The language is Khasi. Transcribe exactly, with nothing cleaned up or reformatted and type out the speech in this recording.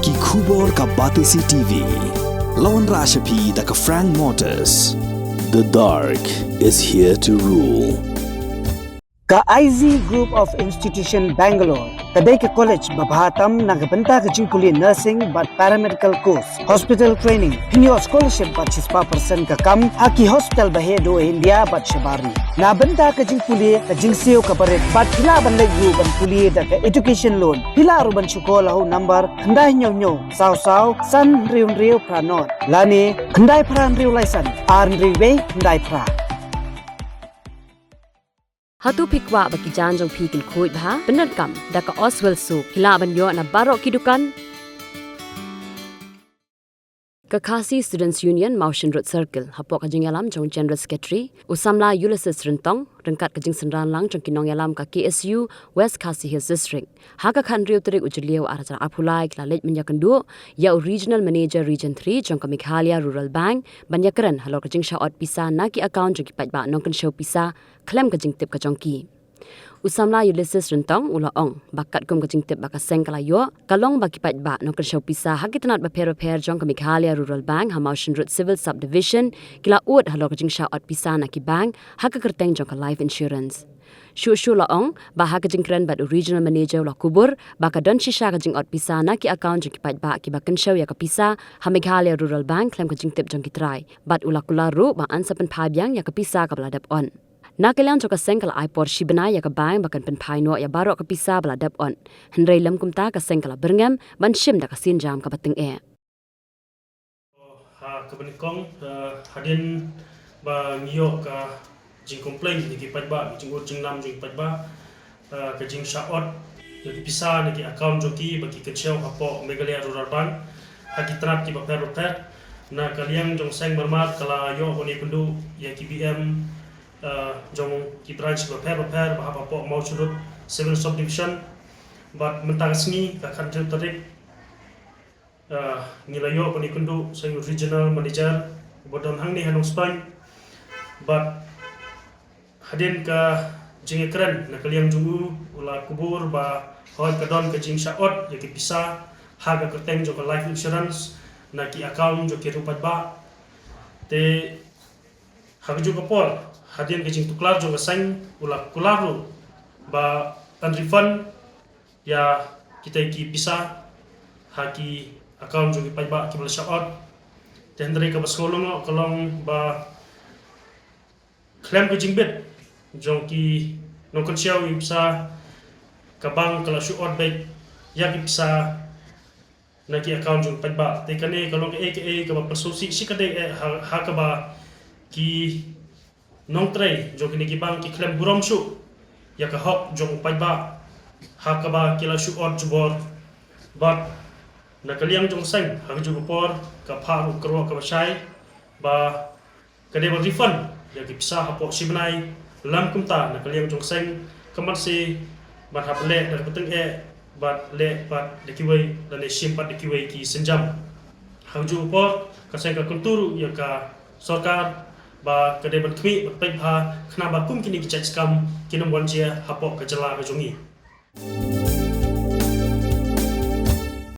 Ki khubor ka Batesi T V. La wanrah sha phi da ka Frank Motors. The dark is here to rule. Ka I Z Group of Institution Bangalore ka dei ka college ba bha tam na ka bynta ka jingpule nursing bad paramedical course, hospital training, pynïoh scholarship bad shispah percent ka kam ha ki hospital ba heh duh India bad shabar ri. Na bynta ka jingpule ka jingsiew ka barit bad phi lah ban leit ruh ban pule da ka education loan. Phi lah ruh ban shu call ha u number khyndai hynñiew hynñiew saw saw san hynriew hynriew phra nod lane khyndai phra hynriew lai san ar hynriew wei khyndai phra. Hato phi kwah ba ki jaiñ jong phi kin khuid bha? Pyndonkam da ka Oswell Soap, phi lah ban ïoh na baroh ki dukan. Ka Khasi Students Union Mawshynrut Circle hapoh ka jingïalam jong General Secretary u samla Ulysses Ryntong ryngkat ka jingsynran lang jong ki nongïalam ka K S U West Khasi Hills District, ha ka khathynriew tarik u Jylliew arhajar arphew lai ki la leit ban ïakynduh ïa u Regional Manager Region three jong ka Meghalaya Rural Bank ban ïakren halor ka jingshah ot pisa na ki account jong ki paidbah nongkynshew pisa khlem ka jingtip ka jong ki. U samla Ulysses Ryntong u la ong ba katkum ka jingtip ba ka seng ka la ïoh, ka long ba ki paidbah nongkynshew pisa ha ki tnat bapher bapher jong ka Meghalaya Rural Bank ha Mawshynrut Civil Subdivision ki la ud halor ka jingshah ot pisa na ki bank ha ka kyrteng jong ka life insurance. Shuh shuh la ong ba ha ka jingkren bad u Regional Manager u la kubur ba ka don shisha ka jingot pisa na ki account jong ki paidbah kiba kynshew ïa ka pisa ha Meghalaya Rural Bank khlem ka jingtip jong ki trai, bad u la kular ruh ba yn sa pynphai biang ïa ka pisa kaba la dep ot. Na ka liang jong ka seng ka la ai por shi bnai ïa ka bank ba kan pynphai noh ïa baroh ka pisa ba la dep ot. Hynrei lym kumta ka seng ka la byrngem ban shim da ka sienjam kaba tyngeh. Ha kaba nyngkong, eh, hadien ba ngi ïoh ka jingcomplain na ki paidbah, ka jingud jingnam jong ki paidbah, eh, ka jingshah ot ïa ki pisa na ki account jong ki ba ki kynshew hapoh Meghalaya Rural Bank ha ki tnat kiba pher bapher. Na ka liang jong seng marmar ka la ïoh ban ïakynduh ïa ki B M, eh, jong ki branch bapher bapher ba hap hapoh Mawshynrut Civil Subdivision. Bad mynta ka sngi ka khathynriew tarik, eh, ngi la ïoh ban ïakynduh sa u Regional Manager uba don hangne ha Nongstoiñ. Bad hadien ka jingïakren na ka liang jong u, u la kubur ba hooid ka don ka jingshah ot ïa ki pisa ha ka kyrteng jong ka life insurance na ki account jong ki riew paidbah. Te ha kajuh ka por, hadien ka jingtuklar jong ka seng, u la kular ruh ba yn refund ïa kita ki pisa ha ki account jong ki paidbah kiba la shah ot. Te hynrei kaba sngewlyngngoh ka long ba khlem ka jingbit jong ki nongkynshew ïa ki pisa, ka bank ka la shu ot beit ïa ki pisa na ki account jong ki paidbah. Te kane ka long kaei kaei kaba pynsngewsih shikatdei eh ha, ha kaba ki nongtrei jong kine ki bank ki khlem burom shuh ïa ka hok jong u paidbah ha kaba ki la shu ot jubor. Bad na ka liang jong seng ha kajuh ka por ka phah ruh ka kyrwoh kaba shai ba ka dei ban refund ïa ki pisa hapoh shi bnai. Lym kumta na ka liang jong seng ka man shi ban hap leh da kaba tyngeh bad leh pat da kiwei lane shim pat da kiwei ki sienjam. Ha kajuh ka por ka seng ka kyntu ruh ïa ka sorkar ba ka dei ban khmih ban peit bha khnang ba kum kine ki jait skam kin ym wan jia hapoh ka jylla ka jong ngi.